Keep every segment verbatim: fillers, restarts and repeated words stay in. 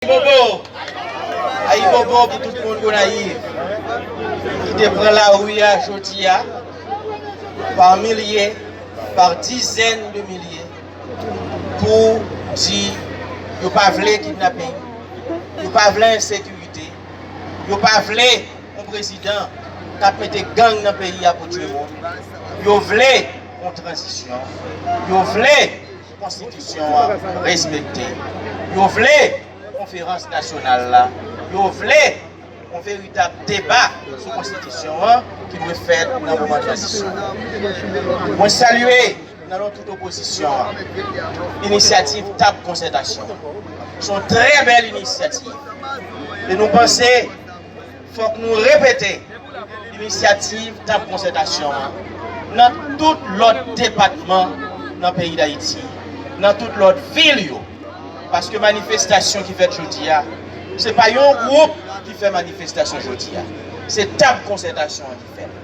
Ayibobo! Ayibobo pou tout moun Gonayiv ki te pran lari a jodi a, pa milye, pa dizèn de milye, pou di yo pa vle kidnaping, yo pa vle ensekirite, yo pa vle yon prezidan k ap mete gang nan peyi a pou tchwe moun. Yo vle yon tranzisyon. Yo vle konstitisyon an respekte. Yo vle konferans nasyonal la. Yo vle yon veritab deba sou konstitisyon an ki dwe fèt nan moman tranzisyon an. Mwen salye nan non tout opozisyon an inisyativ tab konsètasyon. Se yon trè bèl inisyativ. E nou panse fòk nou repete inisyativ tab konsètasyon an nan tout lòt depatman nan peyi Dayiti, nan tout lòt vil yo. Paske manifestasyon ki fèt jodi a, se pa yon gwoup ki fè manifestasyon jodi a. Se tab konsètasyon an ki fèt.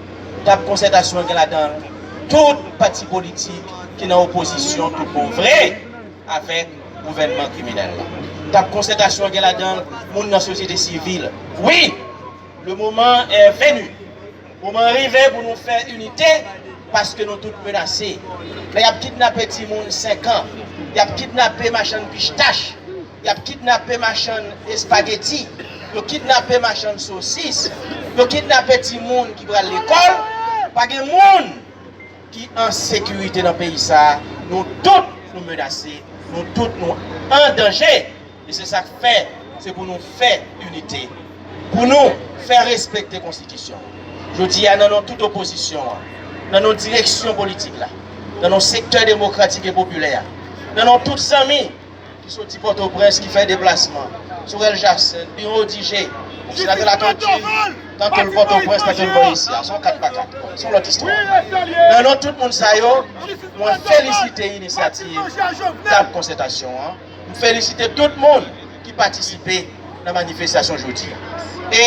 Tab konsètasyon an gen ladan l tout pati politik ki nan opozisyon tout bon vre avèk gouvènman kriminèl la. Tab konsètasyon an gen ladan l moun nan sosyete sivil. Wi, le moment est venu. Moman an rive pou nou fè inite, paske nou tout menase. Lè y ap kidnape timoun senk an, y ap kidnape machann pistach, y ap kidnape machann espageti, yo kidnape machann sosis, yo kidnape timoun ki pral lekòl, pa gen moun ki an sekirite nan peyi sa a. Nou tout nou menase, nou tout nou an danje. E se sa k fè, se pou nou fè inite, pou nou fè respekte konstitisyon. Jodi a, nan non tout opozisyon an, nan non direksyon politik la, nan non sektè demokratik e popilè a, nan non tout zanmi ki soti Pòtoprens, ki fè deplasman, Sorèl Jasen, Biron Odije, Senatè Latortue, tanto l Pòtoprens, tanto l bò isi a, se yon kat pa kat, se yon lòt istwa. Nan non tout moun sa yo, mwen felisite inisyativ tab konsètasyon an. M felisite tout moun ki patisipe nan manifestasyon jodi a. E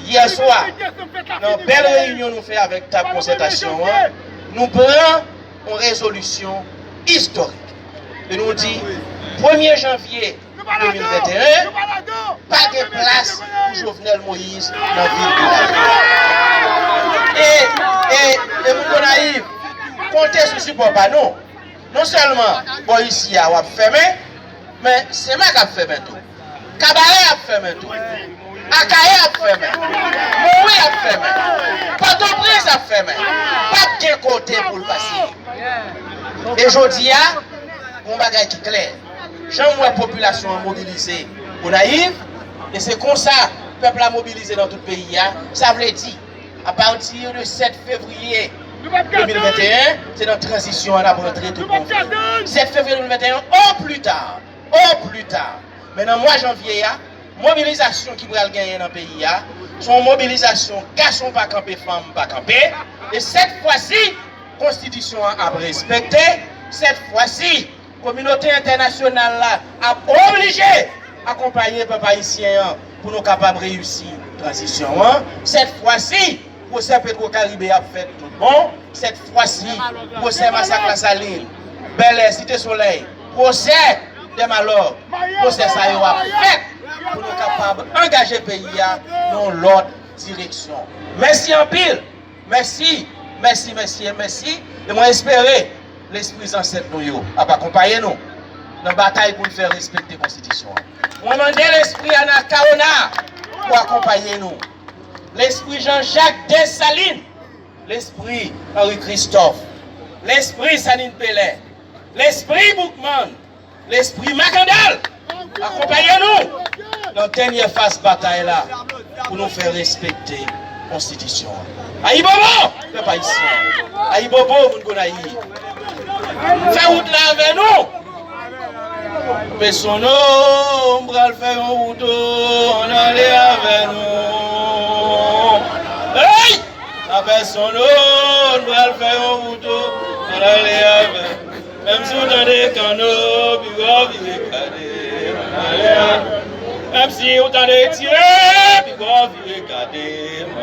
yè swa, nan bèl reyinyon nou fè avèk tab konsètasyon an, nou pran yon rezolisyon istorik. E nou di, premye janvye de mil venteyen, pa gen plas pou Jovenel Moïse nan vil Gonayiv. E, e, e moun Gonayiv, konte sou sipò pa nou. Non sèlman bò isi a w ap fèmen, men Senmak ap fèmen tou. Kabarè ap fèmen tou. Akayè ap fèmen. Mowi ap fèmen. Pòtoprens ap fèmen. P ap gen kote pou l pase. E jodi a, yon bagay ki klè. Jan m wè popilasyon an mobilize Gonayiv, e se konsa pèp la mobilize nan tout peyi a, sa vle di, apati de sèt fevriye de mil venteyen, se nan tranzisyon an n ap rantre tout bon vre. Sèt fevriye de mil venteyen, o pli ta, o pli ta. Men nan mwa janvye a, mobilizasyon ki pral genyen nan peyi a, se yon mobilizasyon gason pa kanpe, fanm pa kanpe, e sèt fwa si, konstitisyon an ap respekte, sèt fwa si, kominote entènasyonal la ap oblije akonpaye pèp ayisyen an pou nou kapab reyisi tranzisyon an. Sèt fwa si, pwosè Petwokaribe ap fèt tout bon. Sèt fwa si, pwosè masak Lasalin, Bèlè, Site Solèy, pwosè Dèmalòg, pwosè sa yo ap fèt pou nou kapab angaje peyi a nan yon lòt direksyon. Mèsi anpil. Mèsi, mèsi, mèsi e mèsi. E mwen espere lespri zansèt nou yo ap akonpaye nou nan batay pou n fè respekte konstitisyon an. Mwen mande lespri Anakaona pou akonpaye nou. Lespri Jean-Jacques Dessalines, lespri Henri Christophe, lespri Sanin Pélé, lespri Boukman, lespri Makandal, akonpaye nou nan dènyè faz batay la pou nou fè respekte konstitisyon an. Ayibobo, pèp ayisyen! Ayibobo, moun Gonayiv! Fè wout la avè nou! Pèsonn, m pral fè yon wout, ann ale avè nou! Hey! A pèsonn, nou pral fè yon wout, ann ale avè nou. Menm si w tande kanno, piga w vire gade, ann ale avè nou. Menm si w tande tire, piga w vire gade,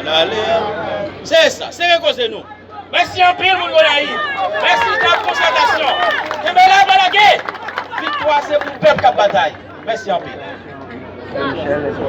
ann ale avè nou. Se sa, sere koze nou. Mèsi anpil, moun Gonayiv. Mèsi, tab konsètasyon. Kenbe la, pa lage. Viktwa se pou pèp k ap batay. Mèsi anpil. L S O.